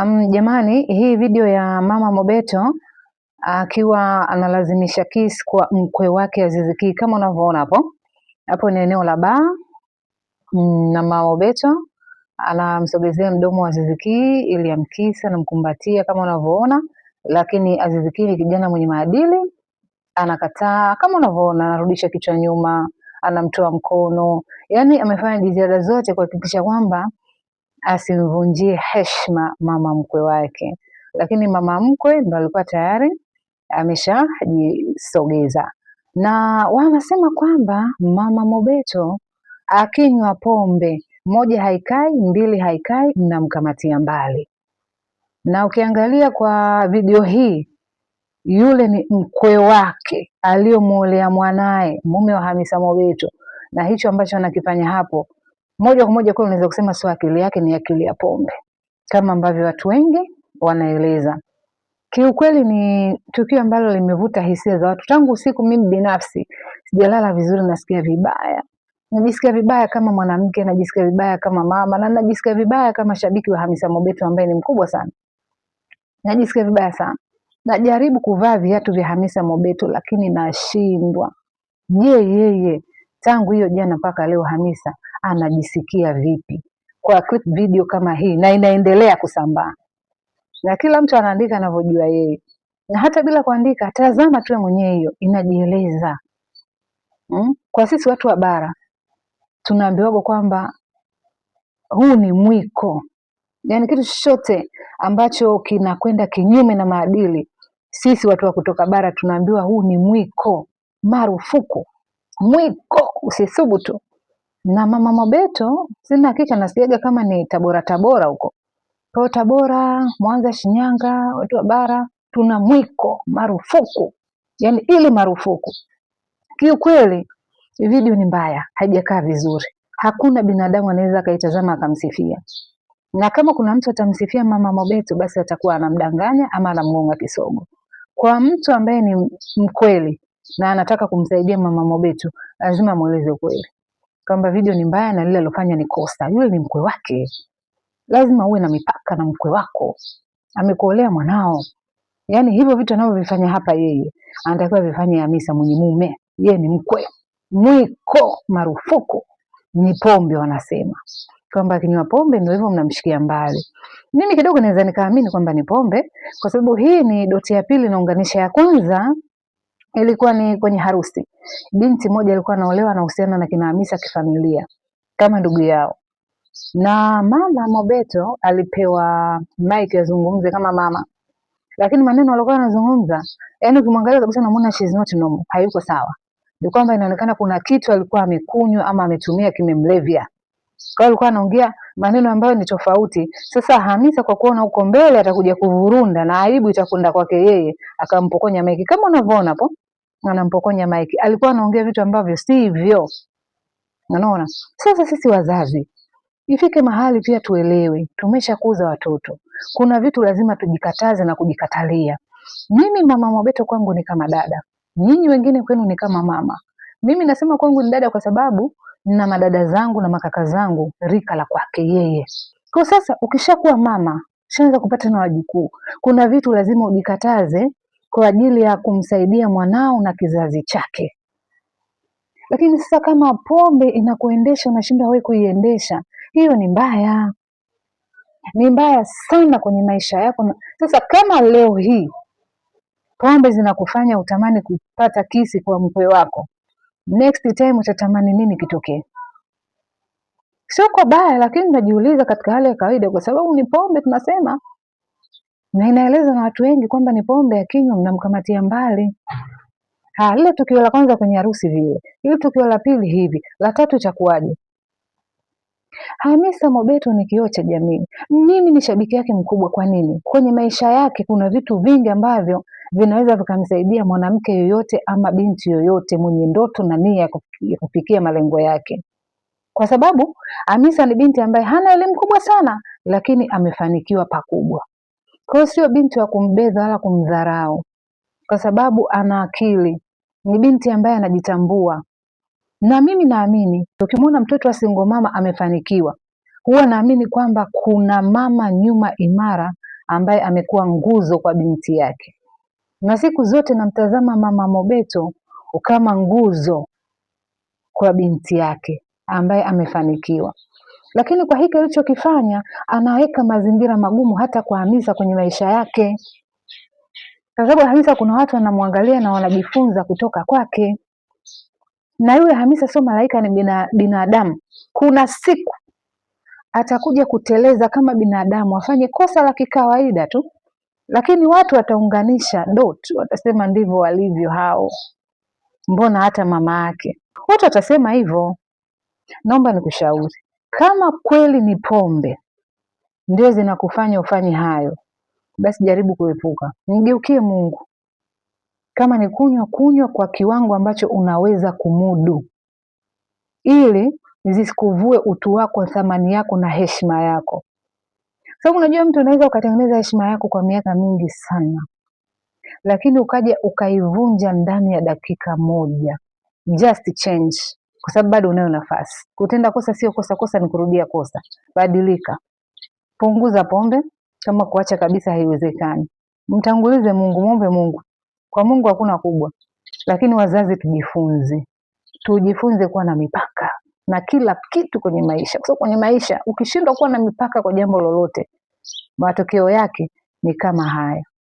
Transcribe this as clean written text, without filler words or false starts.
Jamani, hii video ya Mama Mobetto akiwa analazimisha kiss kwa mkwe wake Aziz Ki kama unavyoona hapo. Hapo ni eneo la baa na Mama Mobetto anamsogezea mdomo wa Aziz Ki ili amkisi, anamkumbatia kama unavyoona, lakini Aziz Ki ni kijana mwenye maadili, anakataa kama unavyoona, anarudisha kichwa nyuma, anamtoa mkono, yaani amefanya jitihada zote kuhakikisha kwamba asimvunjie heshima mama mkwe wake, lakini mama mkwe ndo alikuwa tayari ameshajisogeza, na wanasema kwamba mama Mobetto akinywa pombe moja haikai, mbili haikai, mnamkamatia mbali. Na ukiangalia kwa video hii, yule ni mkwe wake aliyomuolea mwanaye, mume wa Hamisa Mobetto, na hicho ambacho anakifanya hapo moja kwa moja kwa unaweza kusema sio akili yake, ni akili ya pombe, kama ambavyo watu wengi wanaeleza. Kiukweli ni tukio ambalo limevuta hisia za watu tangu usiku. Mimi binafsi sijalala vizuri, nasikia vibaya, najisikia vibaya kama mwanamke, najisikia vibaya kama mama, na najisikia vibaya kama shabiki wa Hamisa Mobetto ambaye ni mkubwa sana. Najisikia vibaya sana. Najaribu kuvaa viatu vya Hamisa Mobetto lakini nashindwa. Je, yeye tangu hiyo jana mpaka leo Hamisa anajisikia vipi kwa clip video kama hii, na inaendelea kusambaa na kila mtu anaandika anavyojua yeye, na hata bila kuandika, tazama tu mwenyewe, hiyo inajieleza. Kwa sisi watu wa bara tunaambiwa kwamba huu ni mwiko, yaani kitu chochote ambacho kinakwenda kinyume na maadili, sisi watu wa kutoka bara tunaambiwa huu ni mwiko, marufuku, mwiko, usithubutu. Na mama Mobetto sina hakika, nasikiaga kama ni Tabora, Tabora huko kwa Tabora, Mwanza, Shinyanga, watu wa bara tuna mwiko, marufuku, yaani ile marufuku. Kiukweli video ni mbaya, haijakaa vizuri. Hakuna binadamu anaweza akaitazama akamsifia, na kama kuna mtu atamsifia mama Mobetto, basi atakuwa anamdanganya ama anamgonga kisogo. Kwa mtu ambaye ni mkweli na anataka kumsaidia mama Mobetto, lazima amweleze ukweli kwamba video ni mbaya na lile alofanya ni kosa. Yule ni mkwe wake, lazima uwe na mipaka na mkwe wako, amekuolea mwanao. Yaani hivyo vitu anavyovifanya hapa yeye anatakiwa vifanye Hamisa mwenye mume, yeye ni mkwe. Mwiko marufuku ni pombe, wanasema kwamba akinywa pombe ndio hivyo, mnamshikia mbali. Mimi kidogo naweza nikaamini kwamba ni pombe, kwa sababu hii ni doti ya pili inaunganisha. Ya kwanza ilikuwa ni kwenye harusi, binti moja alikuwa anaolewa, anahusiana na kina Hamisa kifamilia kama ndugu yao, na mama Mobetto alipewa mic azungumze kama mama, lakini maneno alikuwa anazungumza, yaani ukimwangalia kabisa unamuona she is not normal, hayuko sawa. Ni kwamba inaonekana kuna kitu alikuwa amekunywa ama ametumia kimemlevya. Kwa hiyo alikuwa anaongea maneno ambayo ni tofauti. Sasa Hamisa kwa kuona huko mbele atakuja kuvurunda na aibu itakwenda kwake yeye, akampokonya maiki kama unavyoona hapo, anampokonya maiki. Alikuwa anaongea vitu ambavyo sivyo. Unaona? Sasa sisi wazazi ifike mahali pia tuelewe, tumeshakuza watoto, kuna vitu lazima tujikataze na kujikatalia. Mimi mama Mobetto kwangu ni kama dada, nyinyi wengine kwenu ni kama mama. Mimi nasema kwangu ni dada kwa sababu nina madada zangu na makaka zangu rika la kwake yeye. Kwa sasa ukishakuwa mama, ushaanza kupata na wajukuu, kuna vitu lazima ujikataze kwa ajili ya kumsaidia mwanao na kizazi chake. Lakini sasa kama pombe inakuendesha unashindwa wewe kuiendesha, hiyo ni mbaya, ni mbaya sana kwenye maisha yako. Sasa kama leo hii pombe zinakufanya utamani kupata kisi kwa mkwe wako, next time utatamani nini kitokee? Sio kwa baya, lakini najiuliza katika hali ya kawaida, kwa sababu ni pombe tunasema, na inaelezwa na watu wengi kwamba ni pombe ya kinywa, mnamkamatia mbali. Ha, lile tukio la kwanza kwenye harusi vile, ile tukio la pili hivi, la tatu itakuwaje? Hamisa Mobetto ni kioo cha jamii. Mimi ni shabiki yake mkubwa. Kwa nini? Kwenye maisha yake kuna vitu vingi ambavyo vinaweza vikamsaidia mwanamke yoyote ama binti yoyote mwenye ndoto na nia ya kufikia malengo yake, kwa sababu Hamisa ni binti ambaye hana elimu kubwa sana, lakini amefanikiwa pakubwa. Kwa hiyo sio binti wa kumbeza wala kumdharau, kwa sababu ana akili, ni binti ambaye anajitambua. Na mimi naamini ukimwona mtoto wa single mama amefanikiwa, huwa naamini kwamba kuna mama nyuma imara ambaye amekuwa nguzo kwa binti yake. Na siku zote namtazama mama Mobetto kama nguzo kwa binti yake ambaye amefanikiwa. Lakini kwa hiki alichokifanya, anaweka mazingira magumu hata kwa Hamisa kwenye maisha yake, kwa sababu Hamisa kuna watu wanamwangalia na wanajifunza kutoka kwake, na yule Hamisa sio malaika, ni binadamu. Kuna siku atakuja kuteleza kama binadamu, afanye kosa la kikawaida tu, lakini watu wataunganisha dot, watasema ndivyo walivyo hao, mbona hata mama yake. Watu watasema hivyo. Naomba nikushauri, kama kweli ni pombe ndio zinakufanya ufanye hayo, basi jaribu kuepuka, mgeukie Mungu. Kama ni kunywa, kunywa kwa kiwango ambacho unaweza kumudu, ili zisikuvue utu wako, thamani yako na heshima yako. Sababu unajua mtu unaweza ukatengeneza heshima yako kwa miaka mingi sana, lakini ukaja ukaivunja ndani ya dakika moja. Just change, kwa sababu bado unayo nafasi. Kutenda kosa sio kosa, kosa ni kurudia kosa. Badilika, punguza pombe. Kama kuacha kabisa haiwezekani, mtangulize Mungu, muombe Mungu. Kwa Mungu hakuna kubwa, lakini wazazi tujifunze, tujifunze kuwa na mipaka na kila kitu kwenye maisha, kwa sababu kwenye maisha ukishindwa kuwa na mipaka kwa jambo lolote, matokeo yake ni kama haya.